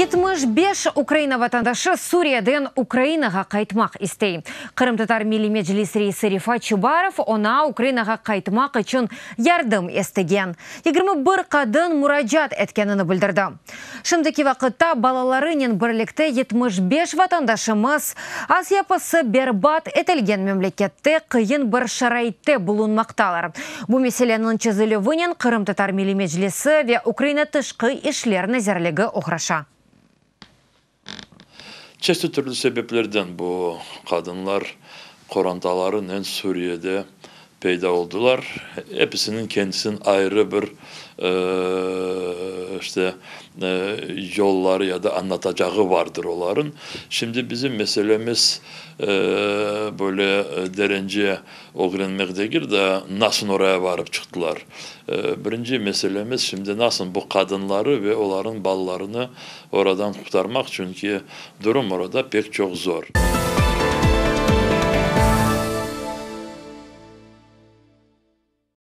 75 Ukraina vatandaşı Suriyeden Ukrainağa qaytmaq istey. Qırımtatar Milliy Meclis reisi Refat Çubarov oña Ukrainağa qaytmaq içün yardım istegen 21 qadın muracaat etkenini bildirdi. Şimdiki vaqıtta balalarınen birlikte 75 vatandaşımız astyapısı berbat etilgen memlekette qıyın bir şaraitte bulunmaqtalar. Bu meseleniñ çezilüvinen Qırımtatar Milliy Meclisi ve Ukraina Tışqı işler nazirligi oğraşa. Çeşit türlü sebeplerden bu qadınlar qorantalarınen Suriyede peyda oldılar. Episiniñ kendisiniñ ayrı bir işte yolları ya da añlatacağı vardır olarıñ. Şimdi bizim meselemiz böyle derence ögrenmek degil de, nasıl oraya barıp çıqtılar. Birinci meselemiz şimdi nasıl bu qadınları ve olarıñ balalarını oradan qurtarmaq, çünki durum orada pek çoq zor.